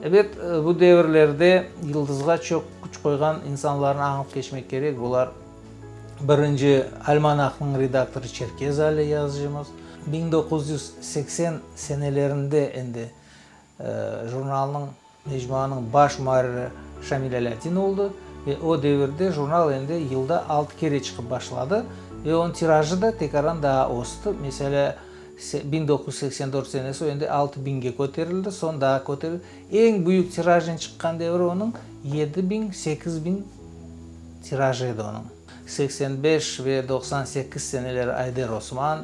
Ebet, bu devirlerde Yıldızğa çoq küç qoyğan insanlarnı añıp keçmek kerek. Bular, birinci, almanahnıñ redaktorı Çerkez Ali yazıcımız. 1980 senelerinde endi jurnalnıñ, mecmuanıñ baş muarriri Şamil Alâdin oldı ve o devirde jurnal endi yılda altı kere çıqıp başladı ve onıñ tirajı da tekaran daa östi. Meselâ, 1984 senesi o endi altı biñge köterildi, soñ daa köterildi. Eñ büyük tirajnen çıqqan devri onıñ yedi biñ, sekiz biñ tirajı edi onıñ. 85 ve 98 seneleri Ayder Osman,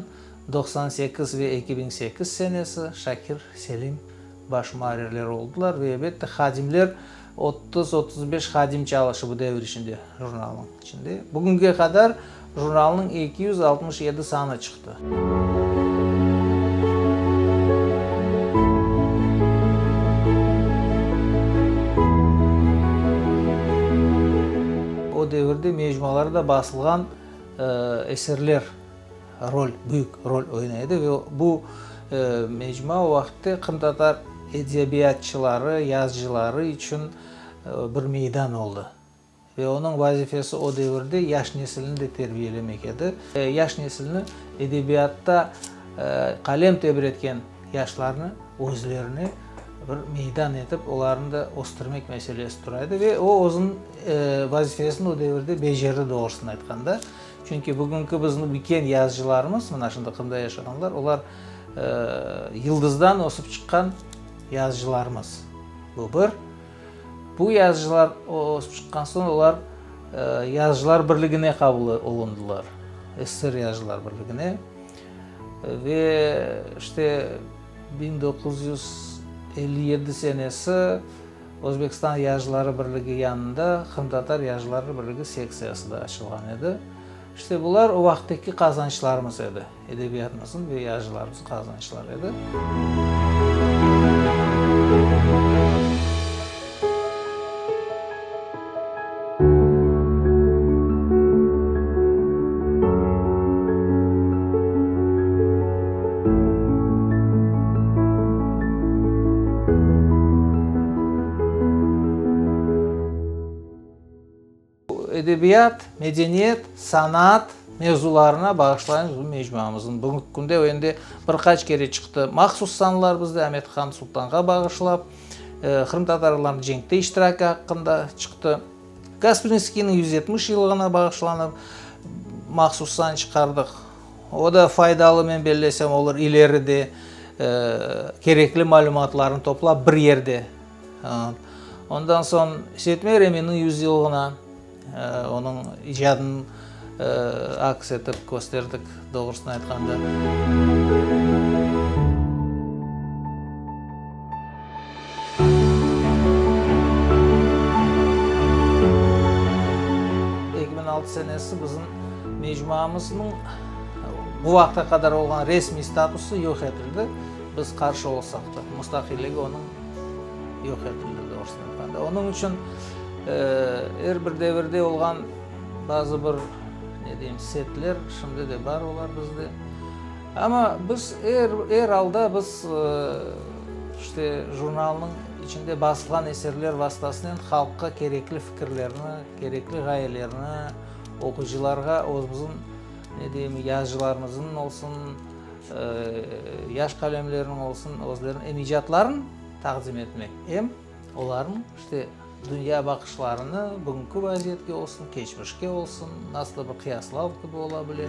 98 ve 2008 senesi Şakir Selim baş muarrirler oldılar ve elbette hadimler, otuz, 35 hadim çalışı bu devir içinde jurnalnıñ içinde. Bugünge qadar jurnalnıñ 267 sanı çıqtı. O devirde mecmualarda basılğan eserler rol, büyük rol oynay edi ve bu mecmua o vaqıtte qırımtatar edebiyatçıları, yazıcıları içün bir meydan oldı. Ve onıñ vazifesi o devirde yaş nesilni de terbiyelemek edi. Yaş nesilni edebiyatta qalem tebretken yaşlarnı özlerine bir meydan etip, olarnı da östürmek meselesi tura edi. Ve o özüniñ vazifesini o devirde becerdi, doğrusını aytqanda. Çünki bugünki bizim üyken yazıcılarımız, mına şimdi Qırımda yaşağanlar, olar yıldızdan ösip çıqqan yazıcılarımız. Bu bir. Bu yazıcılar ösip çıqqan soñ, olar Yazıcılar birligine qabul olundılar, SSR Yazıcılar birligine. Ve işte 1957 senesi Özbekistan Yazıcıları birligi yanında Qırımtatar Yazıcıları birligi sektsiyası da açılğan edi. İşte bular o vaqıttaki qazançlarımız edi, edebiyatımıznıñ ve yazıcılarımıznıñ qazançları edi. Edebiyat, medeniyet, sanat mevzularına bağışlaymız bu mecmuamıznı. Bugünki künde o endi bir qaç kere çıqtı. Mahsus sanlar bizde Amet-Han Sultanğa bağışlap, qırımtatarlarnıñ cenkte iştiraki aqqında çıqtı. Gasprinskiyniñ 170 yıllığına bağışlanıp mahsus san çıqardıq. O da faydalı, men bellesem, olur ileride kerekli malümatlarnı toplap bir yerde. Ondan soñ Seytmer Eminniñ yüz yıllığına onıñ icadını aks etip kösterdik, doğrusını aytqanda. 2006 senesi bizim mecmuamıznıñ bu vaqıtqa qadar olğan resmiy statusı yoq etildi, biz qarşı olsaq da, mustaqilligi onıñ yoq etildi, doğrusını aytqanda. Onıñ içün er bir devirde olğan bazı bir, ne deyim, setler şimdi de bar olar bizde. Amma biz er, er alda biz, işte, jurnalnıñ içinde basılğan eserler vastasınen halqqa kerekli fikirlerni, kerekli ğayelerni, oquyıcılarğa özümüzniñ, ne deyim, yazıcılarımıznıñ olsun, yaş qalemlerniñ olsun, özleriniñ em icatların taqdim etmek, em olarnıñ, işte, dünya baqışlarını bugünki vaziyetke olsun, keçmişke olsun, nasıl bir qıyaslav kibi ola bile.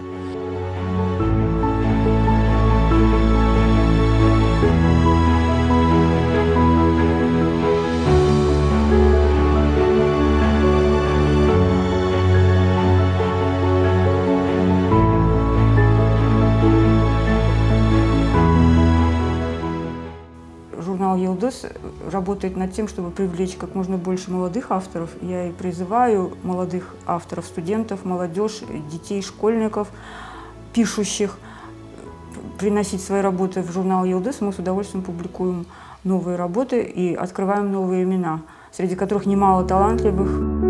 Журнал «Йылдыз» работает над тем, чтобы привлечь как можно больше молодых авторов. Я и призываю молодых авторов, студентов, молодежь, детей, школьников, пишущих, приносить свои работы в журнал «Йылдыз». Мы с удовольствием публикуем новые работы и открываем новые имена, среди которых немало талантливых.